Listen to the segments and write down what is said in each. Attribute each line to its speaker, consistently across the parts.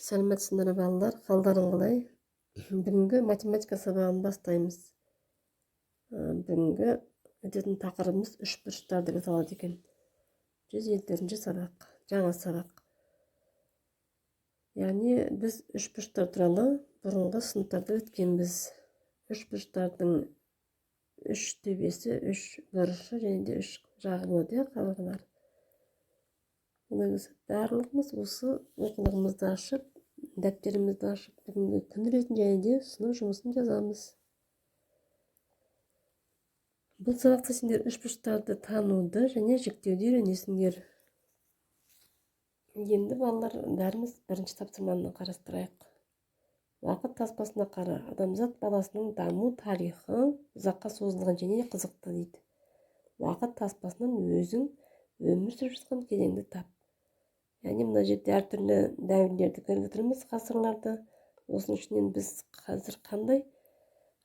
Speaker 1: Сәлеметсіңдер, балалар! Қалдарың қалай? Бүгінгі математика сабағын бастаймыз. Бүгінгі өтетін тақырыбымыз үшбұрыштар деп аталады екен. 154 сабақ, жаңа сабақ. Яғни біз үшбұрыштар туралы бұрынғы сыныптарда өткенбіз. Үшбұрыштардың үш төбесі, үш бұрышы және де үш жағы болады, иә, қабырғалар. Олай болса, барлығымыз осы оқулығымызды ашып, дәптерімізді ашып, бүгінгі күн ретін және де сынып жұмысын жазамыз. Бұл сабақта сендер үшбұрыштарды тануды және жіктеуді үйренесіңдер. Енді, балалар, бәріміз бірінші тапсырманы қарастырайық. Уақыт таспасына қара. Адамзат баласының даму тарихы ұзаққа созылған және қызықты дейді. Уақыт таспасынан өзің өмір сүріп жатқан кезеңді тап. Яғни мына жерде әртүрлі дәуірлерді көріп отырмыз, ғасырларды. Осының ішінен біз қазір қандай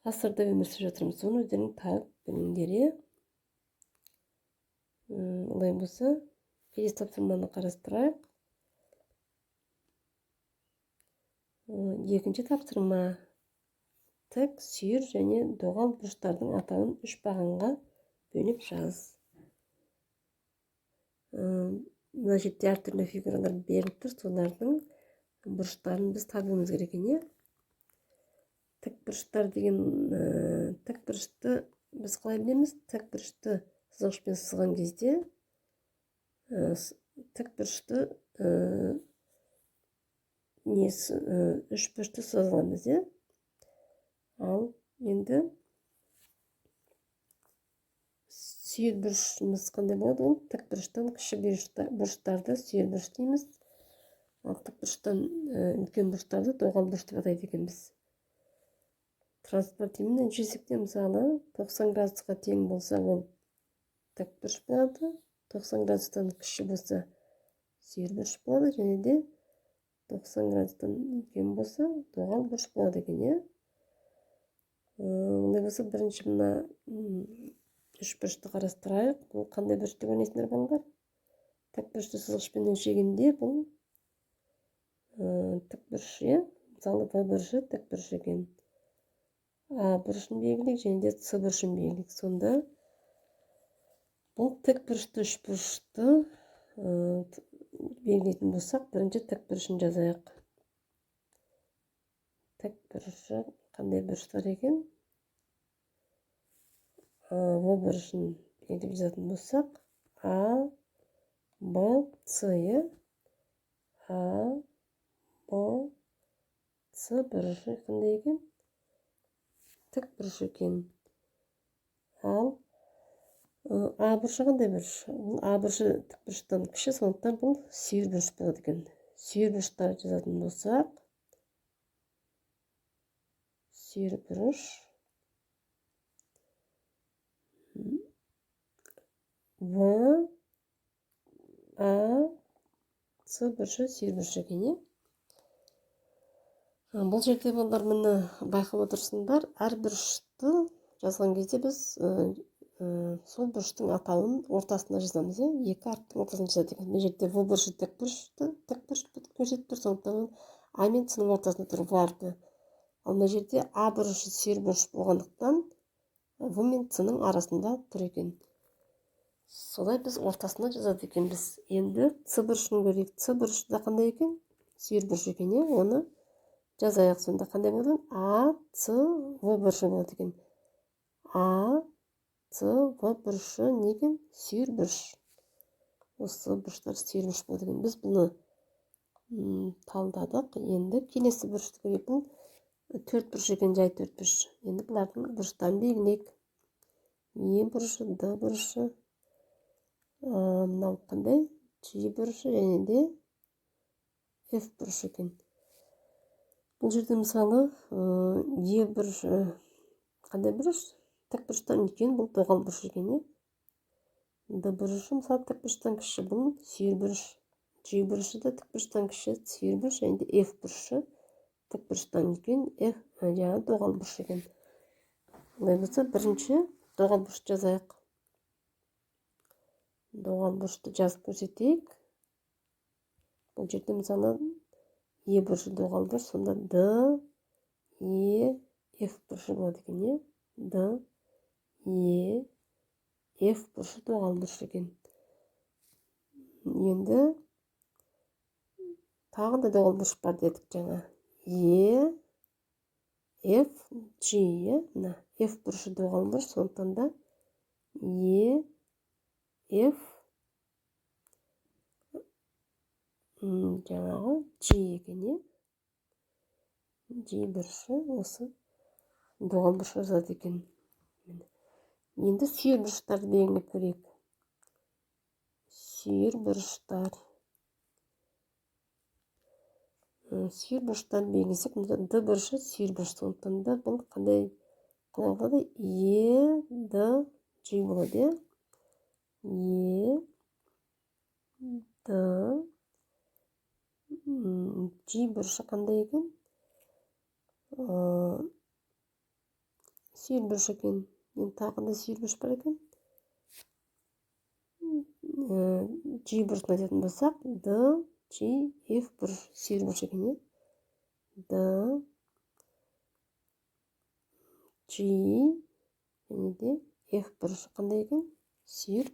Speaker 1: ғасырда өмір сүріп жатырмыз, соны өздерің тауып біліңдер, иә. Олай болса, келесі тапсырманы қарастырайық. Екінші тапсырма. Тік, сүйір және доғал бұрыштардың атауын үш бағанға бөліп жаз. Мына жерде әртүрлі фигуралар беріліп тұр, солардың бұрыштарын біз табуымыз керек екен, иә. Тік бұрыштар деген, тік бұрышты біз қалай білеміз? Тік бұрышты сызғышпен сызған кезде, тік бұрышты, несі, үш бұрышты сыза аламыз, иә. Ал енді сүйір бұрышымыз қандай болады? Ол тік бұрыштан кіші бұрыштарды сүйір бұрыш дейміз. Ал тік бұрыштан үлкен бұрыштарды доғал бұрыш деп атайды екенбіз. Транспортивный өлшесек, мысалы, 90 градусқа тең болса, ол тік бұрыш болады. 90 градустан кіші болса, сүйір бұрыш болады, және де 90 градустан үлкен болса, доғал бұрыш болады екен, иә. Олай болса, бірінші мына үш бұрышты қарастырайық. Бұл қандай бұрыш деп ойлайсыңдар, балалар? Тік бұрышты сызғышпен өлшегенде, бұл тік бұрыш, иә. Мысалы, В бұрышы тік бұрыш екен. А бұрышын белгілейік және де С бұрышын белгілейік. Сонда бұл тік бұрышты үш бұрышты белгілейтін болсақ, бірінші тік бұрышын жазайық. Тік бұрышы қандай бұрыштар екен? В бұрышын белгілеп жазатын болсақ, А, Б, С, иә. А, Б, С бұрышы қандай екен? Тік бұрыш екен. Ал А бұрышы қандай бұрыш? Бұл А бұрышы тік бұрыштан кіші, сондықтан бұл сүйір бұрыш болады екен. Сүйір бұрыштар жазатын болсақ, сүйір бұрыш В, А, С бұрышы сүйір бұрыш екен, иә. Бұл жерде, балалар, міне, байқап отырсыңдар, әр бұрышты жазған кезде біз сол бұрыштың атауын ортасына жазамыз, иә. Екі әріптің ортасына жазады екен. Мына жерде В бұрышы тік бұрышты, тік бұрыш көрсетіп тұр, сондықтан А мен С-ның ортасында тұр В әрпі. Ал мына жерде А бұрышы сүйір бұрыш болғандықтан, В мен С-ның арасында тұр екен. Солай біз ортасына жазады екенбіз. Енді С бұрышын көрейік. С бұрышы да қандай екен? Сүйір бұрыш екен, иә. Оны жазайық. Сонда қандай болады? А, С, В бұрышы болады екен. А, С, В бұрышы не екен? Сүйір бұрыш. Осы бұрыштар сүйір бұрыш болады екен. Біз бұны талдадық. Енді келесі бұрышты көрейік. Бұл төрт бұрыш екен, жай төрт бұрыш. Енді бұлардың бұрыштарын белгілейік. Е бұрышы, Д бұрышы, мынау қандай? G бұрышы және де F бұрышы екен. Бұл жерде, мысалы, Е бұрышы қандай бұрыш? Тік бұрыштан үлкен, бұл доғал бұрыш екен, иә. Д бұрышы, мысалы, тік бұрыштан кіші, бұл сүйір бұрыш. G бұрышы да тік бұрыштан кіші, сүйір бұрыш, және де F бұрышы тік бұрыштан үлкен, F жаңағы доғал бұрыш екен. Олай болса, бірінші доғал бұрышты жазайық. Доғал бұрышты жазып көрсетейік. Бұл жерде, мысалы, Е бұрышы доғал бұрыш, сонда Д, Е, Ф бұрышы болады екен, иә? Д, Е, Ф бұрышы доғал бұрыш екен. Енді тағы да доғал бұрыш бар дедік жаңа. Е, Ф, G, иә? Мына Ф бұрышы доғал бұрыш, сондықтан да Е, Ф, жаңағы G екен, иә? G бұрышы осы доғал бұрыш жазады екен. Енді сүйір бұрыштарды белгілеп көрейік. Сүйір бұрыштар. Сүйір бұрыштарды белгілесек, Д бұрышы сүйір бұрыш, сондықтан да бұл қандай қалай болады? Е, Д, G болады, иә? Е, Д, G бұрышы қандай екен? Сүйір бұрыш екен. Енді тағы қандай сүйір бұрыш бар екен? G бұрышын айтатын болсақ, Д, G, F бұрыш сүйір бұрыш екен, иә? Д, G және де F бұрышы қандай екен? Сүйір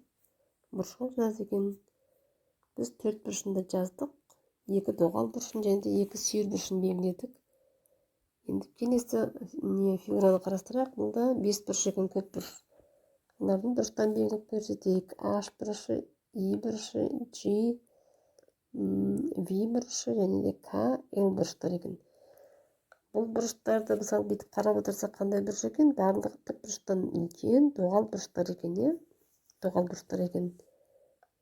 Speaker 1: бұрышқа жазады екен. Біз төрт бұрышын да жаздық. Екі доғал бұрышын және де екі сүйір бұрышын белгіледік. Енді келесі не фигураны қарастырайық. Бұл да бес бұрыш екен, көп бұрыш. Олардың бұрыштарын белгілеп көрсетейік. H бұрышы, I бұрышы, G, V бұрышы және де К, L бұрыштар екен. Бұл бұрыштарды мысалы бүйтіп қарап отырсақ, қандай бұрыш екен? Барлығы тік бұрыштан үлкен доғал бұрыштар екен, иә? Доғал бұрыштар екен.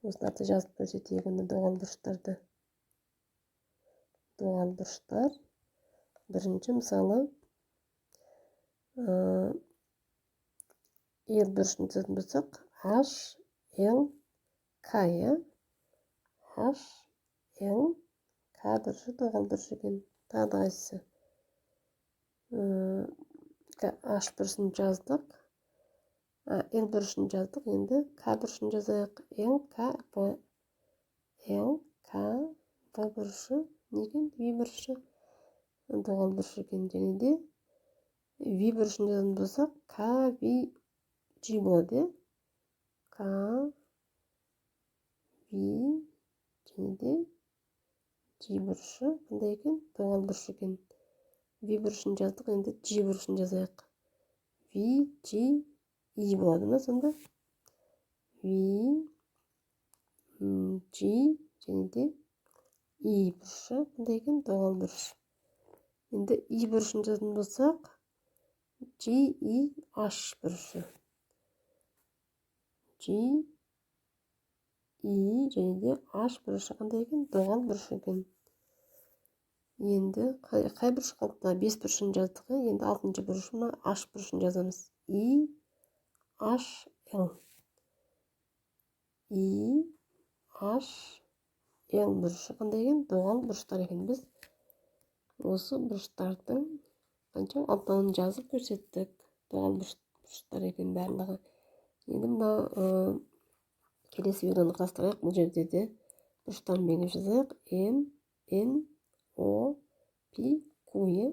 Speaker 1: Осыларды жазып көрсетейік онда доғал бұрыштарды. Доғал бұрыштар. Бірінші мысалы L бұрышын жазатын болсақ, H, L, К, иә? H, L, К бұрышы доғал бұрыш екен. Тағы да қайсысы? H бұрышын жаздық. L бұрышын жаздық. Енді К бұрышын жазайық. L, К, В. L, К, В бұрышы не екен? V бұрышы доғал бұрыш екен. Және де V бұрышын жазатын болсақ, К, V, G болады, иә? К, V және де G бұрышы қандай екен? Доғал бұрыш екен. V бұрышын жаздық, енді G бұрышын жазайық. V, G, I болады ма сонда? V, G және де I бұрышы қандай екен? Доғал бұрыш. Енді I бұрышын жазатын болсақ, G, I, H бұрышы. G, I және де H бұрышы қандай екен? Доғал бұрыш екен. Енді қай бұрыш қалды? Бес бұрышын жаздық. Енді алтыншы бұрыш мына H бұрышын жазамыз. I, H, L. I, H, L бұрышы қандай екен? Доғал бұрыштар екен. Біз осы бұрыштардың қанша, алтауын жазып көрсеттік. Доғал бұрыштар екен барлығы. Енді мына келесі фигураны қарастырайық. Бұл жерде де бұрыштарын белгілеп жазайық. М, Н, О, П, Q, иә?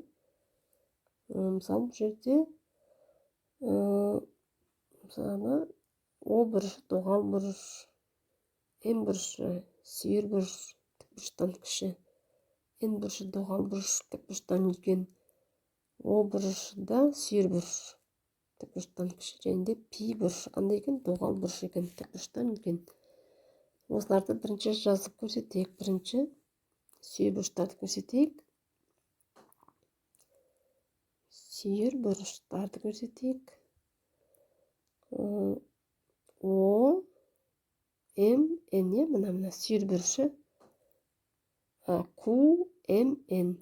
Speaker 1: Мысалы, бұл жерде мысалы О бұрышы доғал бұрыш, М бұрышы сүйір бұрыш, тік бұрыштан кіші, Н бұрышы доғал бұрыш, тік бұрыштан үлкен, О бұрышы да сүйір бұрыш, тік бұрыштан кіші, және де Пи бұрышы қандай екен? Доғал бұрыш екен, тік бұрыштан үлкен. Осыларды бірінші жазып көрсетейік. Бірінші сүйір бұрыштарды көрсетейік. Сүйір бұрыштарды көрсетейік. О, М, Н, мына мына сүйір бұрышы. Q, М, Н.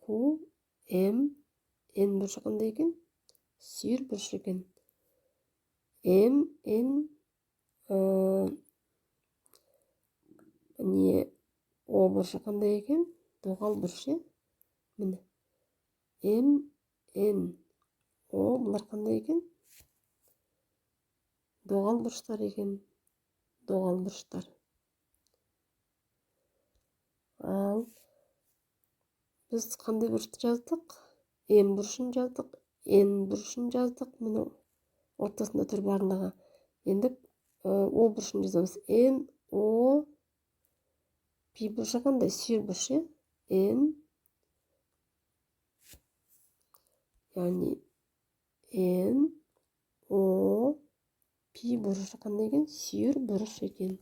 Speaker 1: Q, М, Н бұрышы қандай екен? Сүйір бұрыш екен. М, Н, не, О бұрышы қандай екен? Доғал бұрыш, иә? Міне. М, Н, О бұлар қандай екен? Доғал бұрыштар екен. Доғал бұрыштар. Ал біз қандай бұрышты жаздық? М бұрышын жаздық, Н бұрышын жаздық. Міне ортасында тұр барлығы. Енді О бұрышын жазамыз. Н, О, П бұрышы қандай? Сүйір бұрыш, иә? Н, яғни Н, О, П бұрышы қандай екен? Сүйір бұрыш екен.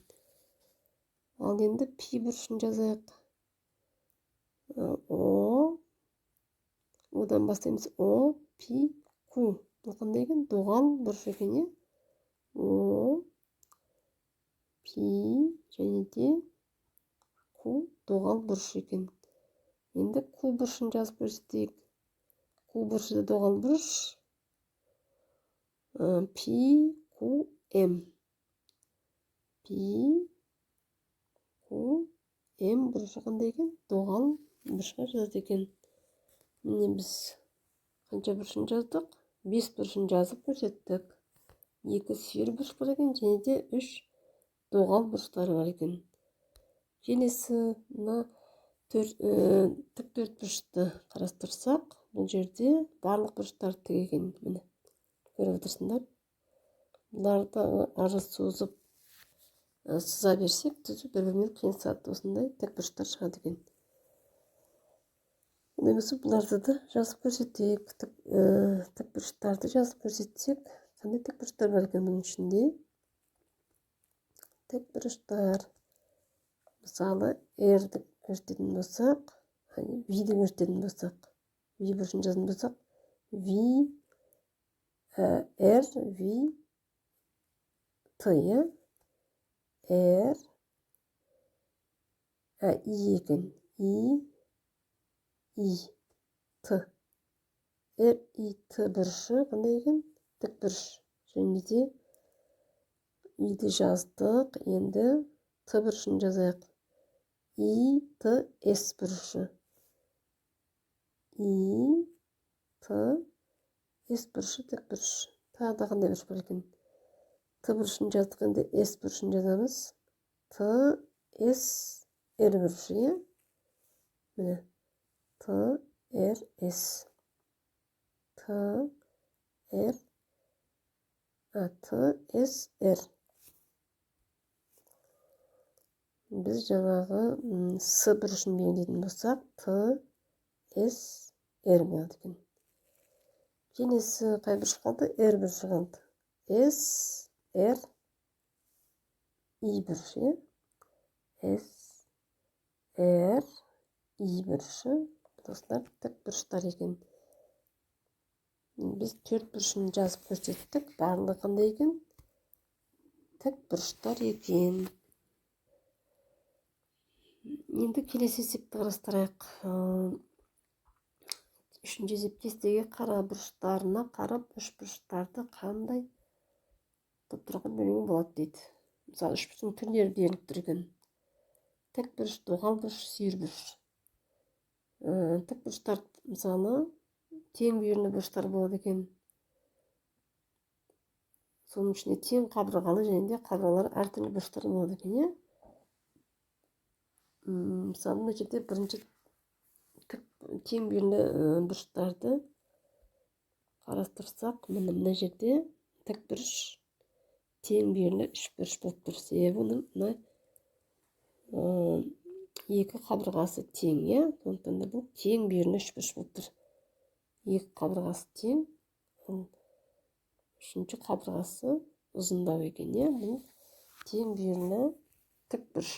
Speaker 1: Ал енді П бұрышын жазайық. О, одан бастаймыз. О, П, Q. Бұл қандай екен? Доғал бұрыш екен, иә? О, П және де Q доғал бұрыш екен. Енді Q бұрышын жазып көрсетейік. Q бұрышы да доғал бұрыш. П, Q, М. П, Q, М бұрышы қандай екен? Доғал бұрышқа жазады екен. Міне біз қанша бұрышын жаздық? 5 бұрышын жазып көрсеттік. 2 сүйір бұрыш бар екен, және де 3 доғал бұрыштары бар екен. Келесі мына тік төрт бұрышты қарастырсақ, бұл жерде барлық бұрыштар тік екен. Міне көріп отырсыңдар. Бұларды ары созып сыза берсек, түзу бір-бірімен қиылысады. Осындай тік бұрыштар шығады екен. Немесе бұларды да жазып көрсетейік. Тік бұрыштарды жазып көрсетсек, қандай тік бұрыштар бар екен бұның ішінде? Тік бұрыштар. Мысалы, R-ді көрсететін болсақ, V-ді көрсететін болсақ, V бұрышын жазатын болсақ, V, R, V, Т, иә? R, I екен. I, I, Т. R, I, Т бұрышы қандай екен? Тік бұрыш. Және де I-ді жаздық. Енді Т бұрышын жазайық. I, Т, С бұрышы. I, Т, С бұрышы тік бұрыш. Тағы да қандай бұрыш бар екен? Т бұрышын жаздық, енді С бұрышын жазамыз. Т, С, Р бұрышы, иә? Міне. Т, Р, С. Т, Р, Т, С, Р. Біз жаңағы С бұрышын белгілейтін болсақ, Т, С, Р болады екен. Келесі қай бұрыш қалды? Р бұрышы қалды. С, Р, И бұрышы, иә? С, Р, И бұрышы. Осылар тік бұрыштар екен. Біз төрт бұрышын жазып көрсеттік. Барлығы қандай екен? Тік бұрыштар екен. Енді келесі есепті қарастырайық. Үшінші есеп кестеге қара бұрыштарына қарап үш бұрыштарды қандай топтарға бөлуге болады дейді. Мысалы, үш бұрыштың түрлері беріліп тұр екен. Тік бұрыш, доғал бұрыш, сүйір бұрыш. Тік бұрыштар мысалы тең бүйірлі бұрыштар болады екен. Соның ішінде тең қабырғалы және де қабырғалары әртүрлі бұрыштар болады екен, иә? Мысалы, мына жерде бірінші тең бүйірлі бұрыштарды қарастырсақ, міне мына жерде тік бұрыш тең бүйірлі үш бұрыш болып тұр. Себебі оның мына екі қабырғасы тең, иә? Сондықтан да бұл тең бүйірлі үш бұрыш болып тұр. Екі қабырғасы тең, үшінші қабырғасы ұзындау екен, иә? Бұл тең бүйірлі тік бұрыш.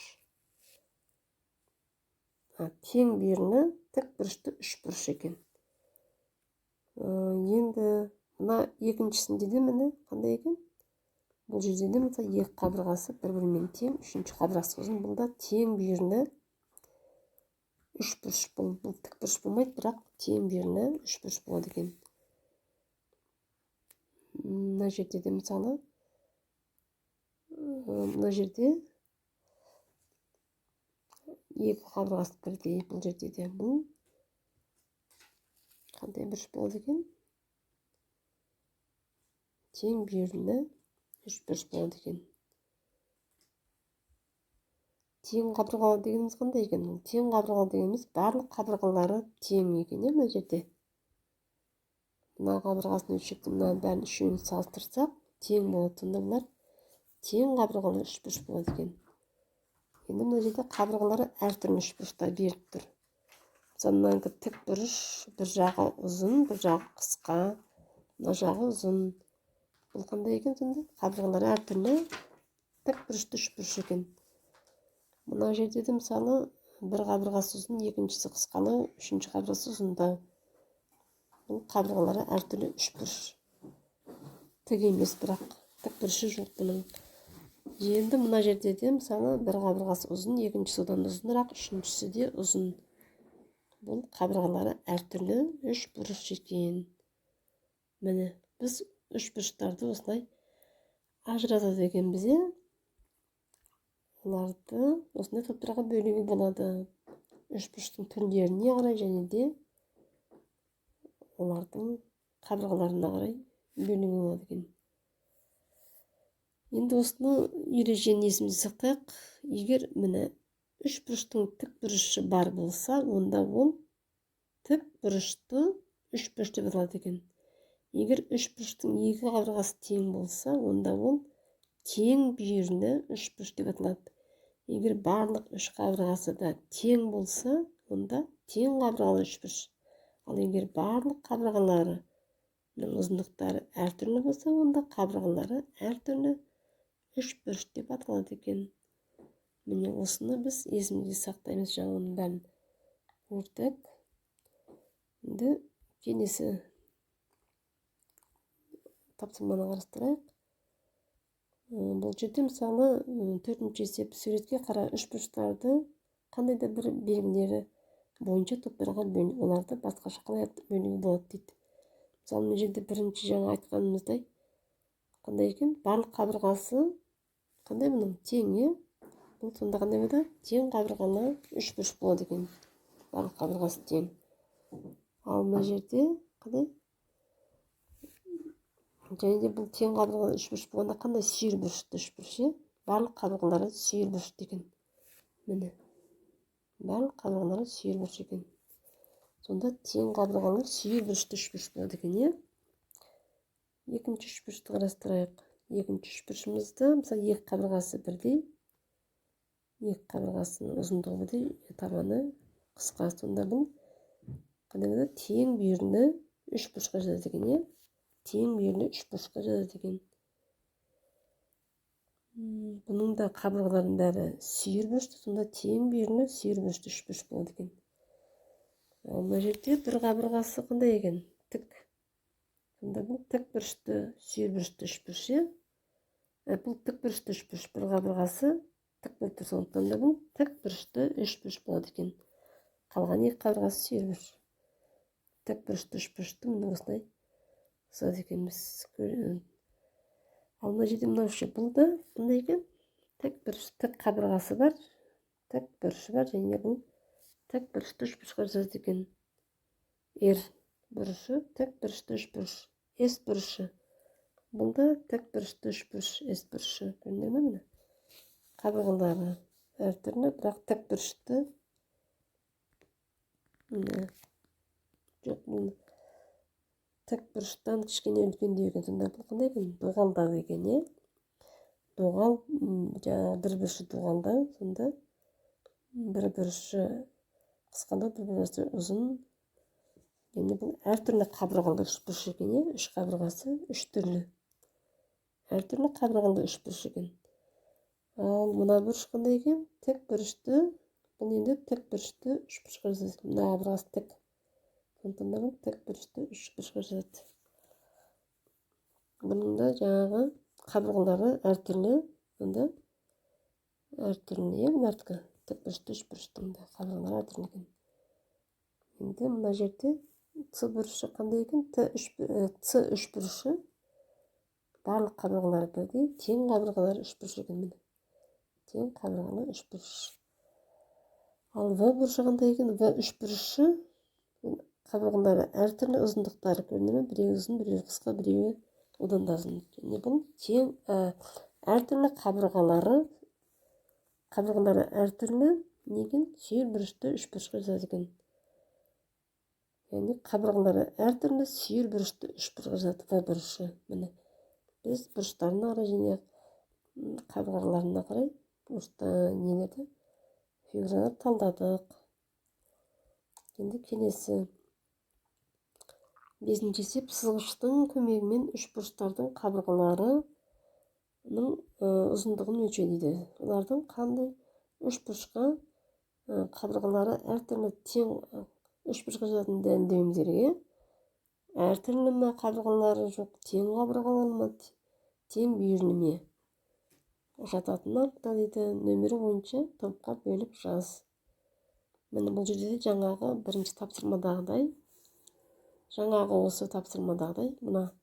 Speaker 1: Тең бүйірлі тік бұрышты үш бұрыш екен. Енді мына екіншісінде де міне қандай екен? Бұл жерде де мысалы екі қабырғасы бір-бірімен тең, үшінші қабырғасы ұзын. Бұл да тең бүйірлі үш бұрыш. Бұл тік бұрыш болмайды, бірақ тең бүйірлі үш бұрыш болады екен. Мына жерде де мысалы, мына жерде екі қабырғасы бірдей, бұл жерде де бұл қандай бұрыш болады екен? Тең бүйірлі үш бұрыш болады екен. Тең қабырғалы дегеніміз қандай екен? Ол тең қабырғалы дегеніміз барлық қабырғалары тең екен, иә. Мына жерде мына қабырғасын өлшеп, мынаның бәрін үшеуін салыстырсақ, тең болады. Сонда бұлар тең қабырғалы үшбұрыш болады екен. Енді мына жерде қабырғалары әртүрлі үшбұрыштар беріліп тұр. Мысалы, мынанікі тік бұрыш, бір жағы ұзын, бір жағы қысқа, мына жағы ұзын. Бұл қандай екен сонда? Қабырғалары әртүрлі тік бұрышты үшбұрыш екен. Мына жерде де, мысалы, бір қабырғасы ұзын, екіншісі қысқалау, үшінші қабырғасы ұзындау. Бұл қабырғалары әртүрлі үшбұрыш, тік емес, бірақ тік бұрышы жоқ бұның. Енді мына жерде де, мысалы, бір қабырғасы ұзын, екіншісі одан ұзынырақ, үшіншісі де ұзын. Бұл қабырғалары әртүрлі үш бұрыш екен. Міне, біз үш бұрыштарды осылай ажыратады екенбіз, иә. Оларды осындай топтарға бөлуге болады: үш бұрыштың түрлеріне қарай және де олардың қабырғаларына қарай бөлуге болады екен. Енді осыны, ережені есімізде сақтайық. Егер, міне, үш бұрыштың тік бұрышы бар болса, онда ол тік бұрышты үш бұрыш деп аталады екен. Егер үш бұрыштың екі қабырғасы тең болса, онда ол тең бүйірлі үш бұрыш деп аталады. Егер барлық үш қабырғасы да тең болса, онда тең қабырғалы үш бұрыш. Ал егер барлық қабырғаларының ұзындықтары әртүрлі болса, онда қабырғалары әртүрлі үш бұрыш деп аталады екен. Міне, осыны біз есімізде сақтаймыз. Жаңа оның бәрін көрдік. Енді келесі тапсырманы қарастырайық. Бұл жерде, мысалы, төртінші есеп: суретке қара, үш бұрыштарды қандай да бір белгілері бойынша топтарға бөл, оларды басқаша қалай бөлуге болады дейді. Мысалы, мына жерде бірінші, жаңа айтқанымыздай, қандай екен? Барлық қабырғасы қандай бұның? Тең, иә. Бұл сонда қандай болады? Тең қабырғалы үш бұрыш болады екен, барлық қабырғасы тең. Ал мына жерде қандай? Және де бұл тең қабырғалы үш бұрыш болғанда, қандай? Сүйір бұрышты үш бұрыш, иә. Барлық қабырғалары сүйір бұрышты екен. Міне, барлық қабырғалары сүйір бұрыш екен. Сонда тең қабырғалы сүйір бұрышты үш бұрыш болады екен, иә. Екінші үш бұрышты қарастырайық. Екінші үш бұрышымызды, мысалы, екі қабырғасы бірдей, екі қабырғасының ұзындығы бірдей, табаны қысқа. Сонда бұл қандай болады? Тең бүйірлі үш бұрышқа жатады екен, иә. Тең бүйірлі үш бұрышқа жатады екен. Бұның да қабырғаларының бәрі сүйір бұрышты. Сонда тең бүйірлі сүйір бұрышты үш бұрыш болады екен. Ал мына жерде бір қабырғасы қандай екен? Тік. Сонда бұл тік бұрышты сүйір бұрышты үш бұрыш, иә. Бұл тік бұрышты үш бұрыш, бір қабырғасы тік болып тұр. Сондықтан да бұл тік бұрышты үш бұрыш болады екен. Қалған екі қабырғасы сүйір бұрыш. Тік бұрышты үш бұрышты міне осылай сызады екенбіз. Ал мына жерде мынау ше? Бұл да қандай екен? Тік бұрыш, тік қабырғасы бар, тік бұрышы бар және бұл тік бұрышты үш бұрышқа жатады екен. R бұрышы тік бұрышты үш бұрыш. S бұрышы, бұл да тік бұрышты үш бұрыш. S бұрышы, көрдіңдер ме? Міне, қабырғалары әртүрлі, бірақ тік бұрышты. Міне, жоқ, бұл тік бұрыштан кішкене үлкендеу екен. Сонда бұл қандай екен? Доғалдау екен, иә. Доғал, жаңағы бір бұрышы доғалдау. Сонда бір бұрышы қысқалау, бір бұрышы ұзын және бұл әртүрлі қабырғалы үш бұрыш екен, иә. Үш қабырғасы үш түрлі, әртүрлі қабырғалы үш бұрыш екен. Ал мына бұрыш қандай екен? Тік бұрышты. Бұл енді тік бұрышты үш бұрышқа жатады. Мына қабырғасы тік, сондықтан да бұл тік бұрышты үш бұрышқа жатады. Бұның да жаңағы қабырғалары әртүрлі. Онда әртүрлі, иә. Мынардікі тік бұрышты үш бұрыштың да қабырғалары әртүрлі екен. Енді мына жерде С бұрышы қандай екен? Т үш, С үш бұрышы барлық қабырғалары бірдей, тең қабырғалары үш бұрыш екен. Міне, тең қабырғалы үш бұрыш. Ал В бұрышы қандай екен? В үш бұрышы қабырғалары әртүрлі, ұзындықтары, көрінді ме? Біреуі ұзын, біреуі қысқа, біреуі одан да ұзын. Және бұл тең, әртүрлі қабырғалары Қабырғалары әртүрлі, неге сүйір бұрышты үшбұрышқа жатады екен. Яғни қабырғалары әртүрлі, сүйір бұрышты үшбұрышқа жатады. В бұрышы. Міне, біз бұрыштарына қарай және қабырғаларына қарай бұрышта нелерді, фигураларды талдадық. Енді келесі бесінші есеп. Сызғыштың көмегімен үшбұрыштардың қабырғаларының ұзындығын өлше дейді. Олардың қандай үшбұрышқа қабырғалары әртүрлі, тең үшбұрышқа жататынын дәлелдеуіміз керек, иә? Әртүрлі ме қабырғалары, жоқ, тең қабырғалары ма, тең бүйірлі ме жататынын анықта дейді. Нөмірі бойынша топқа бөліп жаз. Міне, бұл жерде де жаңағы бірінші тапсырмадағыдай, жаңағы осы тапсырмадағыдай, мына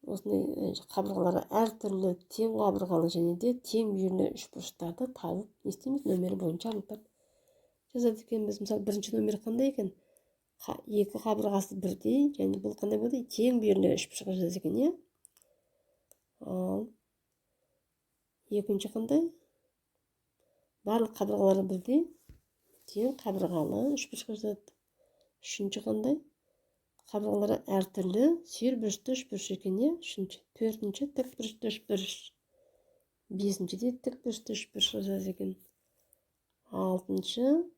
Speaker 1: осындай қабырғалары әртүрлі, тең қабырғалы және де тең бүйірлі үшбұрыштарды тауып, не істейміз? Нөмірі бойынша анықтап жазады екенбіз. Мысалы, бірінші номер қандай екен? Екі қабырғасы бірдей, және бұл қандай болады? Тең бүйірлі үшбұрышқа жазады екен, иә. Ал екінші қандай? Барлық қабырғалары бірдей, тең қабырғалы үшбұрышқа жатады. Үшінші қандай? Қабырғалары әртүрлі, сүйір бұрышты үшбұрыш екен, иә. Үшінші. Төртінші тік бұрышты үшбұрыш. Бесінші де тік бұрышты үшбұрышқа жатады екен. Алтыншы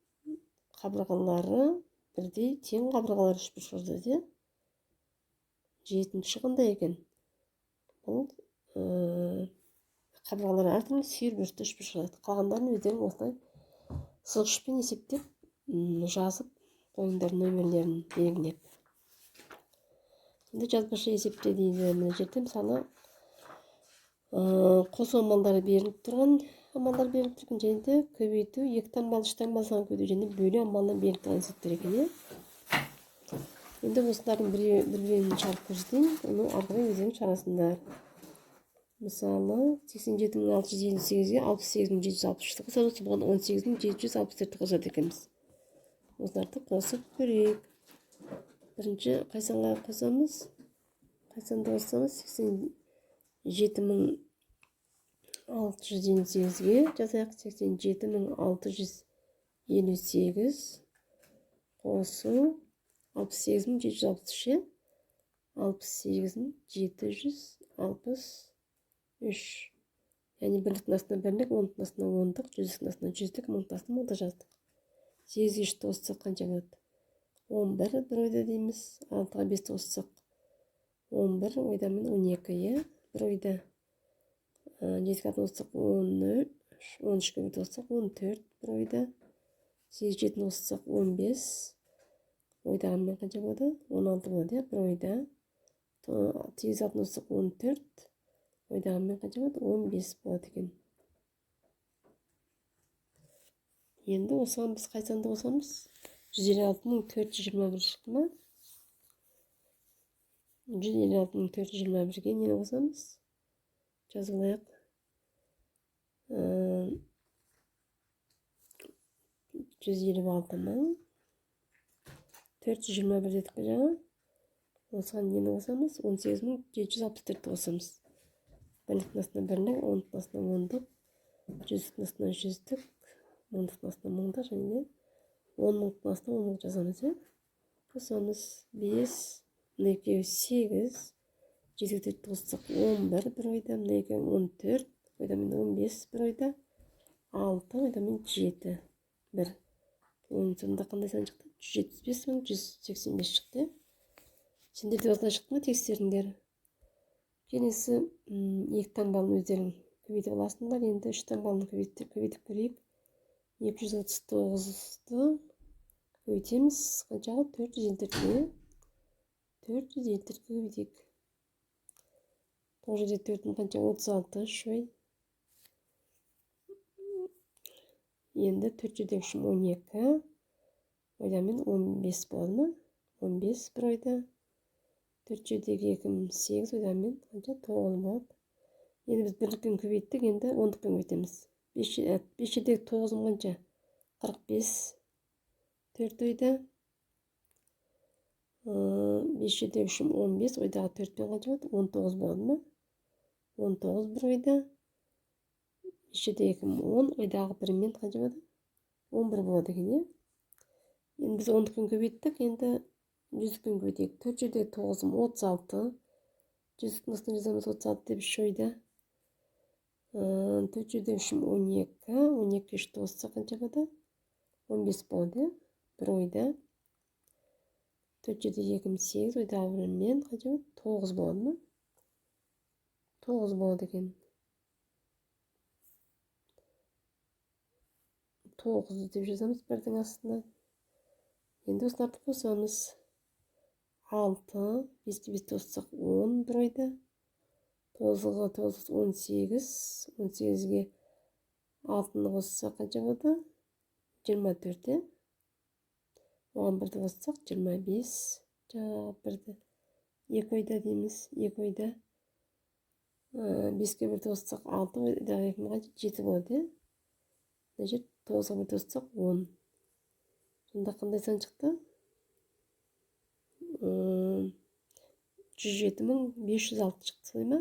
Speaker 1: қабырғалары бірдей, тең қабырғалары үшбұрышқа жатады, иә. Жетінші қандай екен? Бұл қабырғалары әртүрлі, сүйір бұрышты үшбұрышқа жатады. Қалғандарын өздерің осылай сызғышпен есептеп, жазып қойыңдар, нөмірлерін белгілеп. Енді жазбаша есепте дейді. Мына жерде, мысалы, қосу амалдары беріліп тұрған, амалдар беріліп тұрған және де көбейту, екі таңбалы, үш таңбалы сан көбейту және бөлу амалынан беріліп тұрған есептер екен, иә. Енді осылардың бір біреуін шығарып көрсетейін, оны ары қарай өздерің шығарасыңдар. Мысалы, 87 658-ге 68 763-ті қосамыз, бұған 18 764-ті қосады екенбіз. Осыларды қосып көрейік. Бірінші қай санға қосамыз? Қай санды қосамыз? 87 658-ге жазайық. 87 658 қосу 68 763, иә. 68 763, яғни бірліктің астына бірлік, ондықтың астына ондық, жүздіктің астына жүздік, мыңдықтың астына мыңдық жаздық. Сегізге үшті қоссақ, қанша болады? 11 бір ойда дейміз. Алтыға бесті қоссақ, 11 ойдамен 12, иә, бір ойда. Жетіге алтыны қоссақ, 13, 13-ке бірді қоссақ, 14 бір ойда. Сегіз жетіні қоссақ, 15 ойдағанмен қанша болады? 16 болады, иә, бір ойда. Сегіз алтыны қоссақ, 14 ойдағанмен қанша болады? 15 болады екен. Енді осыған біз қай санды қосамыз? 156 421 шықты ма? 156 421-ге нені қосамыз? Жазып алайық. 156 421 дедік қой жаңа. Осыған нені қосамыз? 18 764-ті қосамыз. Бірліктің астына бірлік, ондықтың астына ондық, жүздіктің астына жүздік, мыңдықтың астына мыңдық және де он мыңдықтың астына он мың жазамыз, иә. Қосамыз: бес, мына екеуі сегіз, жетіге төртті қоссақ, 11 бір ойда, мына екеуі 14 ойдамен, 15 бір ойда, алты ойдамен, жеті бір. Оның сонда қандай сан шықты? 175 185 шықты, иә. Сендерде осылай шықты ма? Тексеріңдер. Келесі екі таңбалыны өздерің көбейтіп аласыңдар. Енді үш таңбалыны көбейтіп көрейік. 239-ды көбейтеміз қаншаға? 454-ке. 454-ке көбейтейік. Тоғыз жерде төртің қанша? 36, үш ой. Енді төрт жердегі үшім 12 ойдамен, 15 болады ма? 15 бір ойда. Төрт жердегі екім сегіз ойдамен, қанша? Тоғыз болады. Енді біз бірлікпен көбейттік, енді ондықпен көбейтеміз. Бес жердегі тоғызым қанша? 45 төрт ойда. Бес жердегі үшім 15 ойдағы төртпен қанша болады? 19 болады ма? 19 бір ойда. 5 жерде 2 10, ойдағы бірмен қанша болады? 11 болады екен, иә? Енді біз ондықпен көбейттік, енді жүздікпен көбейтейік. 4 жерде 9 36. Жүздіктің астына жазамыз 36 деп үш ойда. 4 жерде 3 12, 12 3 қоссақ қанша болады? 15 болады, иә? Бір ойда. 4 жерде 2 8, ойдағы бірмен қанша болады? 9 болады ма? 9 болады екен. 9 деп жазамыз бірдің астына. Енді осыларды қосамыз. 6, 5-ке 5 қоссақ 10 бір ойда. 9-ға 9 18, 18-ге 6-ны қоссақ қанша болады? 24, иә? Оған бірді қоссақ 25, жаңағы бірді 2 ойда дейміз, 2 ойда. 5-ке бірді қоссақ 6, ойдағы 2 қанша? 7 болады, иә? Мына жер 9-ға бірді қоссақ 10. Сонда қандай сан шықты? 107 506 шықты, солай ма?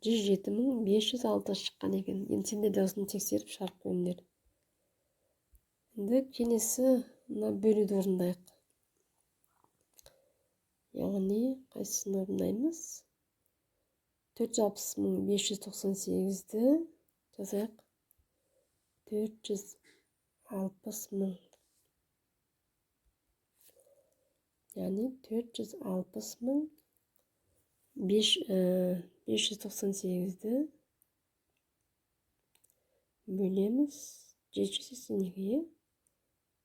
Speaker 1: 107 506 шыққан екен. Енді сендер де осыны тексеріп шығарып көріңдер. Енді келесі мына бөлуді орындайық. Яғни қайсысын орындаймыз? 460 598-ді жазайық. 460 000. Яғни 460 598-ді бөлеміз 782-ге.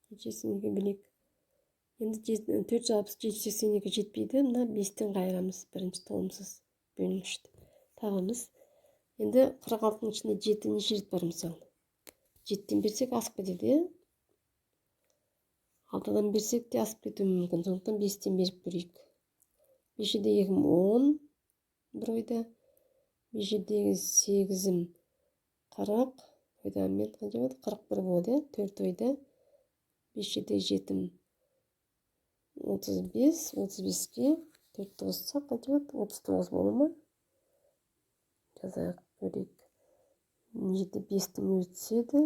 Speaker 1: 782 бөлек. Енді 460 782 жетпейді. Мына 5-тен қайырамыз. Бірінші толымсыз бөлінгішті табамыз. Енді 46-ның ішінде 7 неше рет бар мысалы? 7-тен берсек асып кетеді, иә? 6-дан берсек те асып кетуі мүмкін. Сондықтан 5-тен беріп көрейік. 5 жерде 2 10 бір ойда. 5 жердегі 8-ім 40. Ойда мен қанша болады? 41 болады, иә? 4 ойда. 5 жердегі 7-ім 35. 35-ке 4-ті қоссақ қанша болады? 39 бола ма? Жазайық, көрейік. Мына жерде 5-тің өзі түседі.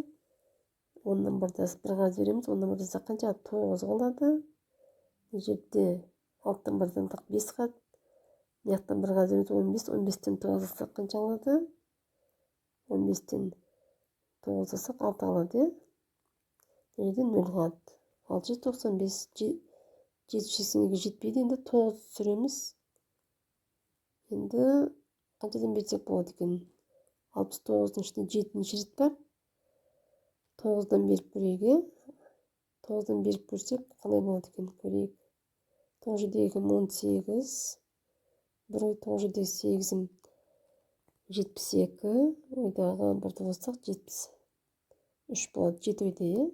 Speaker 1: 10-нан бірді бір қағаз береміз. 10-нан бірді алсақ қанша? 9 қалады. Мына жерде 6-тан бірден алсақ 5 қалады. Мына жақтан бір қағаз береміз 15. 15-тен 9 алсақ қанша қалады? 15-тен 9 алсақ 6 қалады, иә? Мына жерде 0 қалады. 695 782 жетпейді. Енді 9 түсіреміз. Енді қаншадан берсек болады екен? 69-дың ішінде 7 неше рет бар? 9-дан беріп көрейік, иә? 9-дан беріп көрсек қалай болады екен, көрейік. 9 жерде 2 18, бір ой 9 жерде 8 72, ойдағы бірді қоссақ 73 болады. 7 ойда, иә?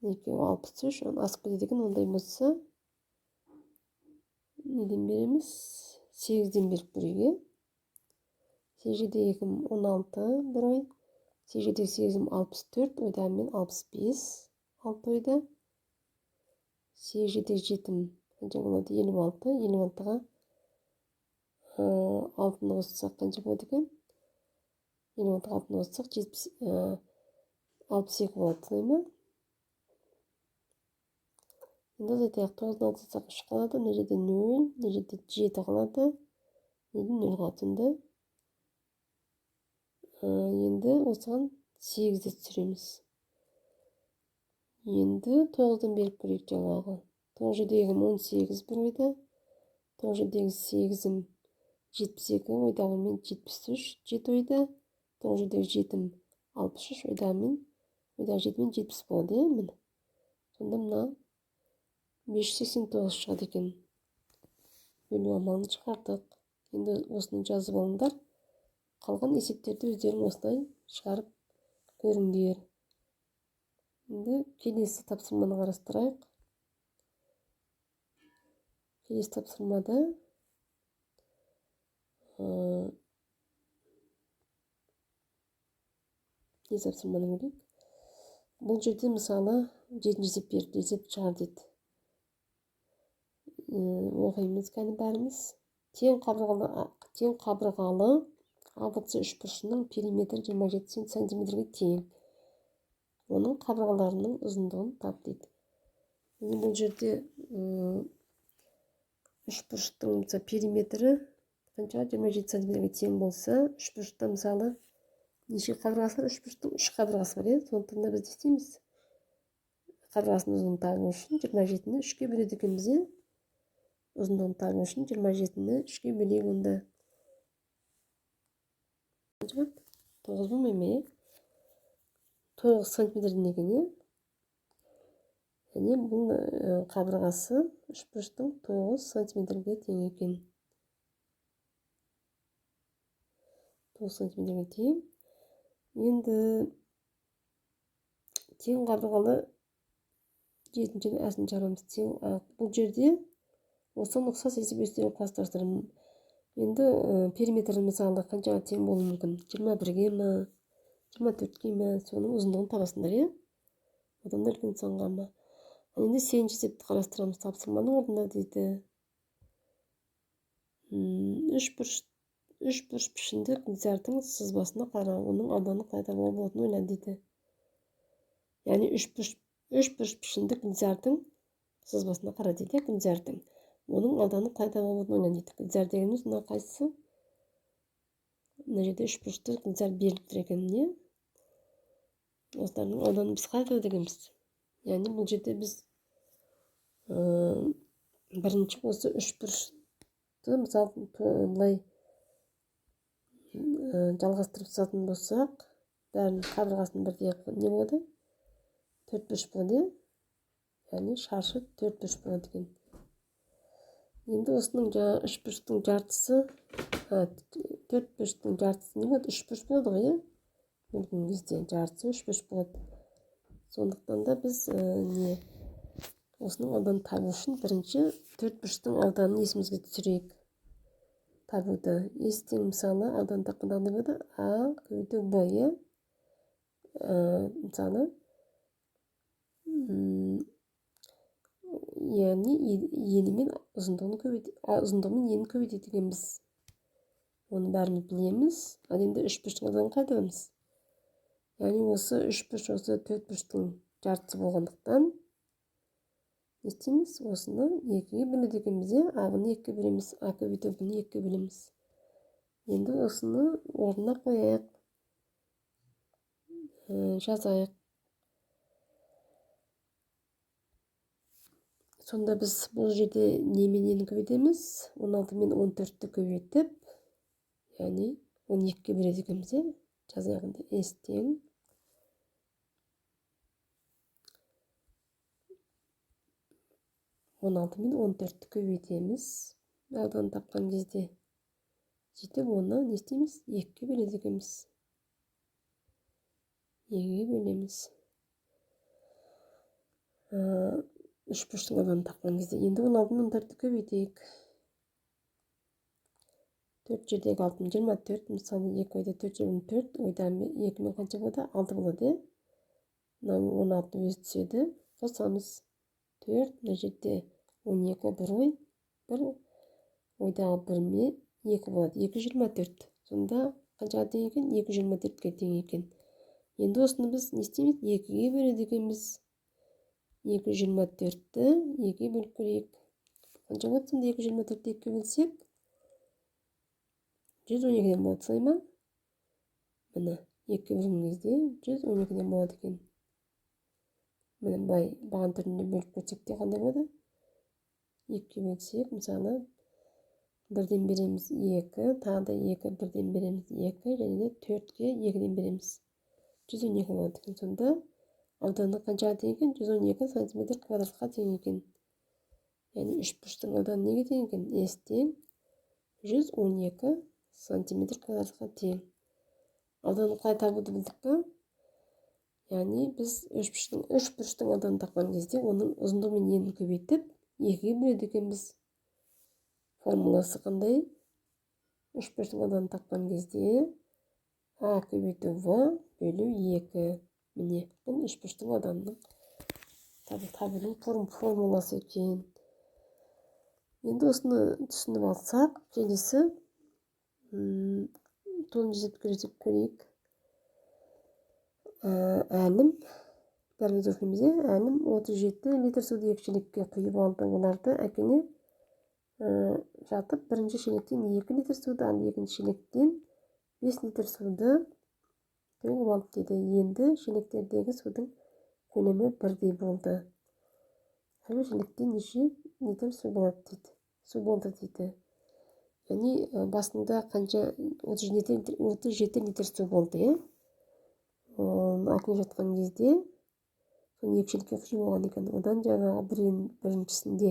Speaker 1: Екеуі 63, оны асып кетеді екен. Ондай болса неден береміз? 8-ден беріп көрейік, иә? 8 жерде 2 16 бір ой. 8 жерде 8 64, ойдағы мен 65, 6 ойда. 8 жерде 7 қанша болады? 56. 56-ға 6-ны қоссақ қанша болады екен? 56-ға 6-ны қоссақ 62 болады, солай ма? Енді азайтайық. 9-дан 6 алсақ 3 қалады. Мына жерде 0, мына жерде 7 қалады. Мына жерде 0 қалады. Сонда енді осыған 8-ді түсіреміз. Енді 9-дан беріп көрейік жаңағы. 9 жердегі 18 бір ойда. 9 жердегі 8-ім 72, ойдағы мен 73, 7 ойда. 9 жердегі 7-ім 63, ойдағы мен, ойдағы 7 мен 70 болады, иә, міне. Сонда мына 589 шығады екен. Бөлу амалын шығардық. Енді осыны жазып алыңдар. Қалған есептерді өздерің осылай шығарып көріңдер. Енді келесі тапсырманы қарастырайық. Келесі тапсырмада келесі тапсырманы көрейік. Бұл жерде мысалы 7 есеп беріп, есеп шығар дейді. Оқимыз кәні бәріміз. Тең қабырғалы АБЦ үшбұрышының периметрі 27 сантиметрге тең. Оның қабырғаларының ұзындығын тап дейді. Міне бұл жерде үшбұрыштың периметрі қанша? 27 сантиметрге тең болса, үшбұрышта мысалы неше қабырғасы бар? Үшбұрыштың 3 қабырғасы бар, иә? Сондықтан да біз не істейміз? Қабырғасының ұзындығын табу үшін 27-ні 3-ке бөледі екенбіз, иә? Ұзындығын табу үшін 27-ні 3-ке бөлейік онда. Қанша болады? 9 болмай ма, иә? 9 сантиметрден екен, иә? Яғни бұл қабырғасы үшбұрыштың 9 сантиметрге тең екен. 9 сантиметрге тең. Енді тең қабырғалы жетіншінің әсін шығарамыз. Тең, бұл жерде осыған ұқсас есеп өздерің құрастырасыздар. Енді периметрі мысалы қаншаға тең болуы мүмкін? 21-ге ма, 24-ке ма, соның ұзындығын табасыңдар, иә? Одан да үлкен санға ма? Ал енді сегізінші есепті қарастырамыз. Тапсырманың орнында дейді. Үш бұрыш пішінді гүлзардың сызбасына қара, оның ауданы қалай табуға болатынын ойла дейді. Яғни үш бұрыш пішінді гүлзардың сызбасына қара дейді, гүлзардың. Оның ауданы қалай табуға болатынын ойла дейді. Гүлзар дегеніміз мына қайсысы? Мына жерде үш бұрышты гүлзар беріліп тұр екен, не? Осылардың ауданын біз қалай табады екенбіз? Яғни бұл жерде біз бірінші осы үш бұрышты мысалы былай жалғастырып сызатын болсақ, бәрінің қабырғасын бірдей не болады? Төрт бұрыш болады, иә? Яғни шаршы төрт бұрыш болады екен. Енді осының жаңа үш бұрыштың жартысы, төрт бұрыштың жартысы не болады? Үш бұрыш болады ғой, иә? Бөлген кезде жартысы үш бұрыш болады. Сондықтан да біз не осының ауданын табу үшін бірінші төрт бұрыштың ауданын есімізге түсірейік. Табуды С тең мысалы аудан тапқанда қандай болады? А көбейту Б, иә? Мысалы, яғни ені мен ұзындығын көбейт, ұзындығы мен енін көбейтеді екенбіз. Оны бәріміз білеміз. Ал енді үш бұрыштың ауданын қалай табамыз? Яғни осы үш бұрыш осы төрт бұрыштың жартысы болғандықтан не істейміз? Осыны екіге бөледі екенбіз, иә? А бұны екіге бөлеміз, А көбейту бұны екіге бөлеміз. Енді осыны орнына қояйық, жазайық. Сонда біз бұл жерде немен нені көбейтеміз? 16 мен 14-ті көбейтіп, яғни 12-ге бөледі екенбіз, иә? Жазайық енді. С тең 16 мен 14-ті көбейтеміз. Ауданын тапқан кезде сөйтіп оны не істейміз? 2-ге бөледі екенбіз. 2-ге бөлеміз. Үш бұрыштың ауданын тапқан кезде енді 16 мен 14-ті көбейтейік. 4 жердегі 6 24, мысалы 2 ойда 4 жерден 4, ойда 2 мен қанша болады? 6 болады, иә? Мынау 16 өзі түседі. Қосамыз. 4, мына жерде 12 бір ой, бір ойдағы бір мен 2 болады. 2 24. Сонда қаншаға тең екен? 2 24-ке тең екен. Енді осыны біз не істейміз? 2-ге бөледі екенбіз. 2 24-ті 2-ге бөліп көрейік. Қанша болады сонда 2 24-ті 2-ге бөлсек? 112-ден болады, солай ма? Міне, 2-ге бөлген кезде 112-ден болады екен. Міне, былай баған түрінде бөліп көрсек те қандай болады? 2-ге бөлсек, мысалы, 1-ден береміз 2, тағы да 2, 1-ден береміз 2, және де 4-ке 2-ден береміз. 112 болады екен. Сонда ауданы қаншаға тең екен? 112 сантиметр квадратқа тең екен. Яғни үш бұрыштың ауданы неге тең екен? С тең 112 сантиметр квадратқа тең. Ауданын қалай табуды білдік па? Яғни біз үш бұрыштың ауданын тапқан кезде оның ұзындығы мен енін көбейтіп 2-ге бөледі екенбіз. Формуласы қандай? Үш бұрыштың ауданын тапқан кезде А көбейту В бөлу 2. Міне, бұл үш бұрыштың ауданының табудың формуласы екен. Енді осыны түсініп алсақ, келесі Тоғызыншы есепті жасап көрейік. Әлім, бәріміз оқимыз, иә. Әлім 37 литр суды екі шелекке құйып алды. Оларды әкене жатып, бірінші шелектен 2 литр суды, ал екінші шелектен 5 литр суды төгіп алды дейді. Енді шелектердегі судың көлемі бірдей болды. Әрбір шелекте неше литр су болады дейді. Су болды дейді. Яғни басында қанша, 37 литр су болды, иә. Әкене жатқан кезде соны екі шелекке құйып алған екен. Одан жаңағы біріншісінде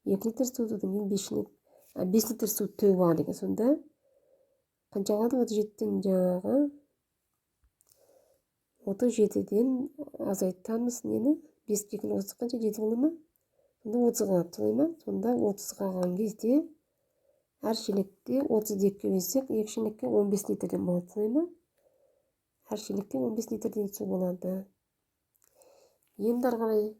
Speaker 1: 2 литр су, одан кейін 5 литр су төгіп алған екен. Сонда қанша қалды? 37-тен жаңағы 37-ден азайтамыз нені? 5 2 30 қанша? 7 бола ма? Сонда 30 қалады, солай ма? Сонда 30 қалған кезде әр шелекте 32-ге бөлсек, екі шелекке 15 литрден болады, солай ма? Әр шелекте 15 литрден су болады. Енді ары қарай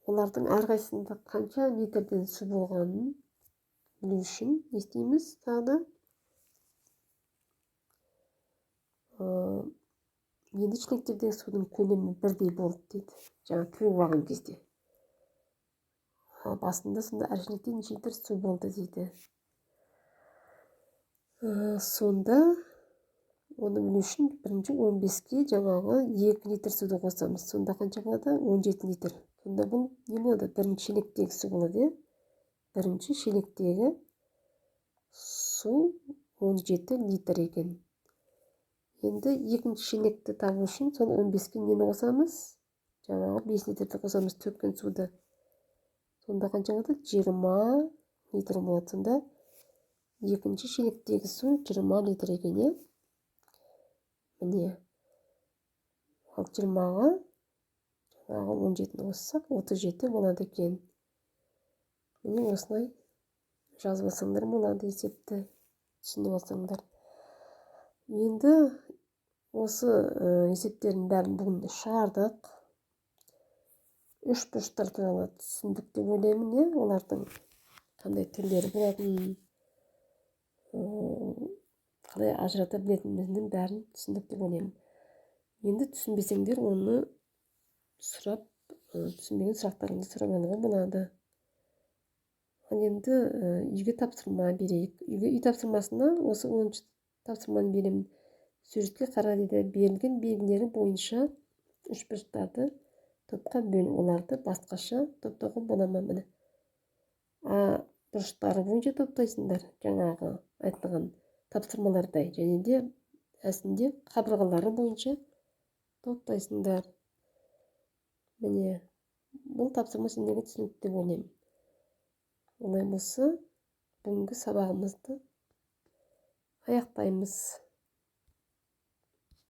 Speaker 1: олардың әрқайсысында қанша литрден су болғанын білу үшін не істейміз тағы да? Енді шелектердегі судың көлемі бірдей болды дейді. Жаңа төгіп алған кезде. Басында сонда әр шелекте неше литр су болды дейді. Сонда оны білу үшін бірінші 15-ке жаңағы 2 литр суды қосамыз. Сонда қанша болады? 17 литр. Сонда бұл не болады? Бірінші шелектегі су болады, иә? Бірінші шелектегі су 17 литр екен. Енді екінші шелекті табу үшін сол 15-ке нені қосамыз? Жаңағы 5 литрді қосамыз, төккен суды. Сонда қанша болады? 20 литр болады. Сонда екінші шелектегі су 20 литр екен, иә? Міне. Ал 20-ға жаңағы 17-ні қоссақ, 37 болады екен. Міне, осылай жазып алсаңдар болады есепті, түсініп алсаңдар. Енді осы есептердің бәрін бүгін шығардық. Үш бұрыштар туралы түсіндік деп ойлаймын, иә? Олардың қандай түрлері болатынын, қалай ажырата білетініміздің бәрін түсіндік деп ойлаймын. Енді түсінбесеңдер, оны сұрап, түсінбеген сұрақтарыңызды сұрап алуға болады. Ал енді үйге тапсырма берейік. Үйге үй тапсырмасына осы 10-шы тапсырманы беремін. Суретке қара дейді. Берілген белгілері бойынша үшбұрыштарды топқа бөл. Оларды басқаша топтауға бола ма? Міне. А бұрыштары бойынша топтайсыңдар, жаңағы айтылған тапсырмалардай, және де әсінде қабырғалары бойынша топтайсыңдар. Міне, бұл тапсырма сендерге түсінікті деп ойлаймын. Олай болса, бүгінгі сабағымызды аяқтаймыз.